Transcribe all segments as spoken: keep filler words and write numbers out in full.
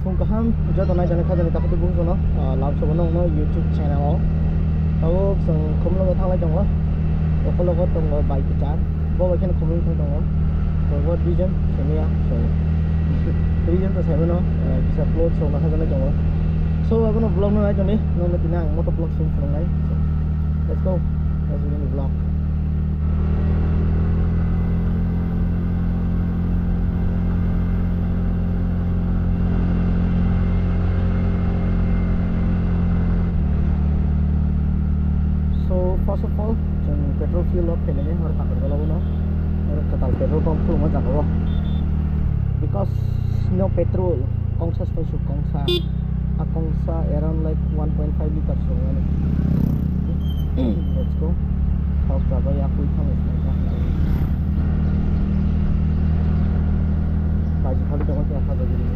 Phung kaham joto nai tongnai khajani takhuk bukhuk no, ah, lam sobo nongno YouTube channel o. Tabuk chwng Khumlungo thanglai tongo. Okologo tongo bike kwchar. Bo bai kheno Khumlung thang tongo. Tongo duijon, simiya, so. Duijon to saimano, ah, kisa vlog songna khajani tongo. So, abono vlog no nai tongni, nongno tini ang moto vlog song phunuknai. So, let's go. Let's begin the vlog. So, first of all, chwng petrol fuel load khainani, oro Kakarjala bono, oro kwtal petrol pump khulumma jaga o, because no petrol, kongsa soi su kongsa, a kongsa around like one point five liters song ani. Let's go. Thok jabai ya pui thang is like that. Pai ji khali jabai ya kha jabai.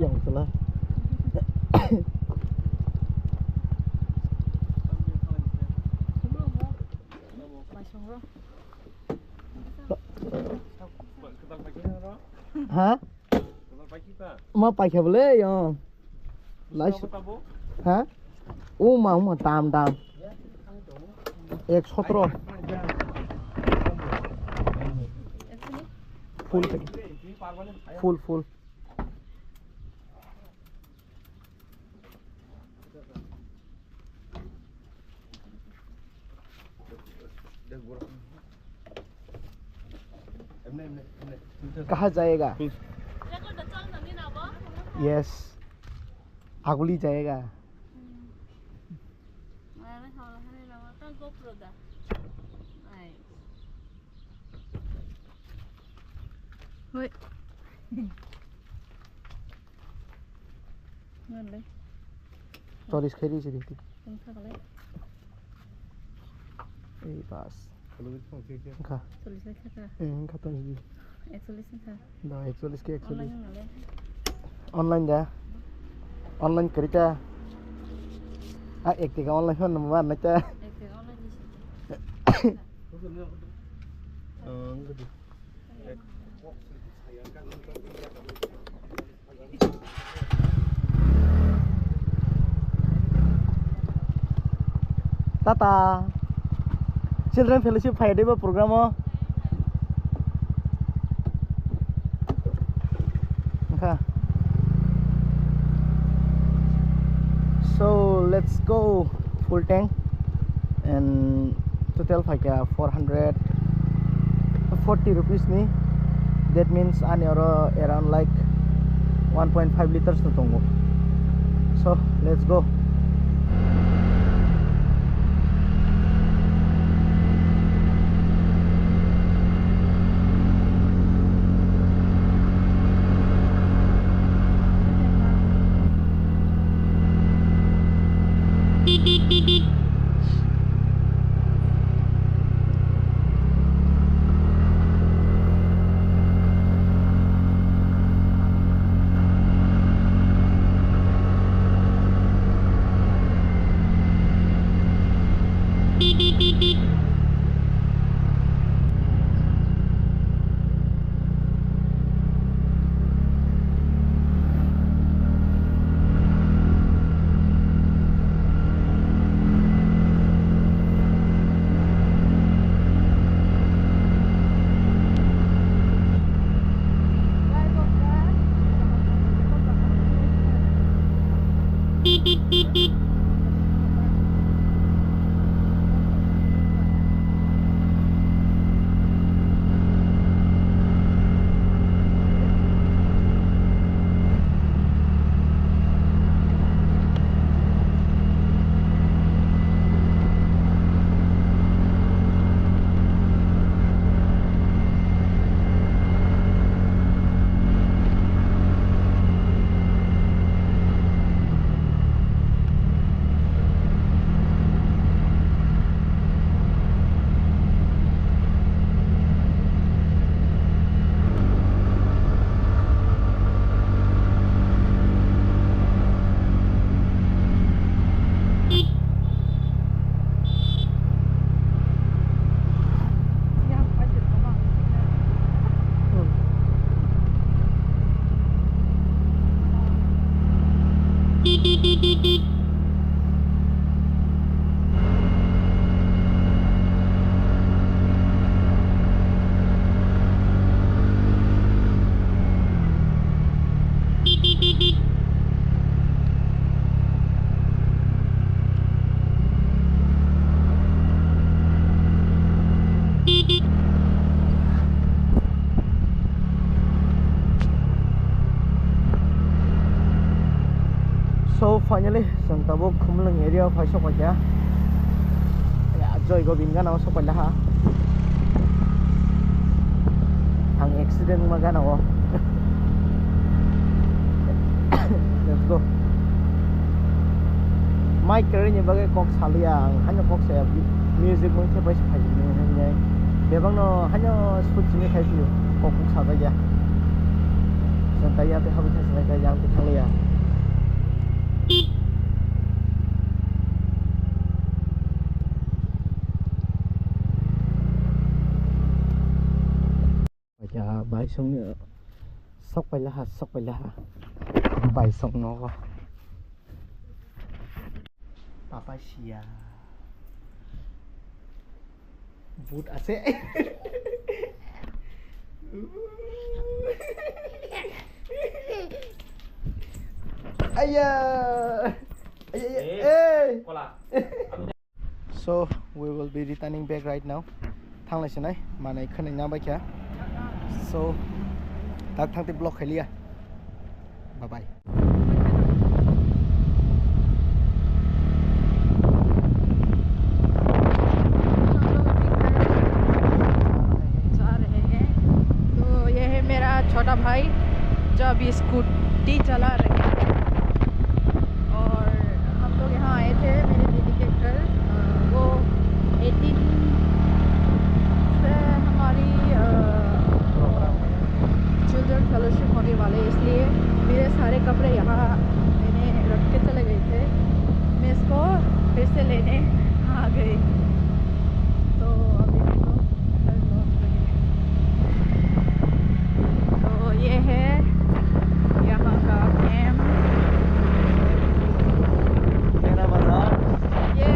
Yang salah. Ha? Ma paikha bole yo. Lais. Ha? Uma, uma, tam, tam. Ek sotro. Full, full, full. कहाँ जाएगा? यस, आगुली जाएगा। Hoi. Ngon le. Cholis khairi se dikti. Tong thak le. Ei bas. Kha. Cholis le thak. Eh, kha tong di. Ekcholis thak. Da ekcholis ke ekcholis. Online ngon le. Online da. Online kerja. Ah, ek tiga online hon nama na ta. Ek tiga online ni sih. Oh, enggak. Tata. Children Fellowship phai de ba program o. Wngkha. So, let's go. Full tank and total phaikha four hundred forty rupees ni. That means ani oro around like one point five liters no tongo. So, let's go. So finally, chwng tabuk Khumulwng area o phai sokphaikha. Ya, Joy Gobind gana o sokphaikha. Ang accident ma gana o. Let's go. Mic kwrwini bagwi kok saliya ang, haino kok saya, music mungkhe bai se phaijak nini hinwi. Bebakno haino sut simi khai phio, kok kok sajak ya. Chwng kaiya tei habwi thangsinai kaiya ang tei thangliya. Paikha bai songni sok paila ha, sok paila ha. Bai song nogo. Papa siya. But ase. Aya. Aya, aya, eh. So we will be returning back right now. Thanglai sinai manai khwnai na baikha. So tak thang tei block khailiya. Bye bye. जा रहे हैं। तो ये है मेरा छोटा भाई जो अभी स्कूटी चला रहे हैं। और हम लोग यहाँ आए थे मेरे दीदी के घर। अ, वो एटीन से हमारी, अ, चिल्ड्रन फेलोशिप होने वाले, इसलिए मेरे सारे कपड़े यहाँ मैंने रख के चले गए थे। मैं इसको फिर से लेने आ गई। तो अभी हम लोग घर लौट रहे हैं। तो ये है यहाँ का कैंप। मेरा बाजार। ये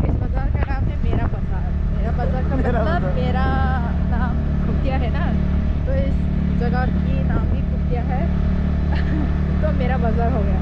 इस बाजार का नाम है मेरा बाजार। मेरा बाजार का मेरा मतलब बाजार। मेरा नाम खुफिया है ना, तो इस जगह की नाम भी खुफिया है। तो मेरा बाजार हो गया।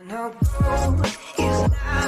No, it's not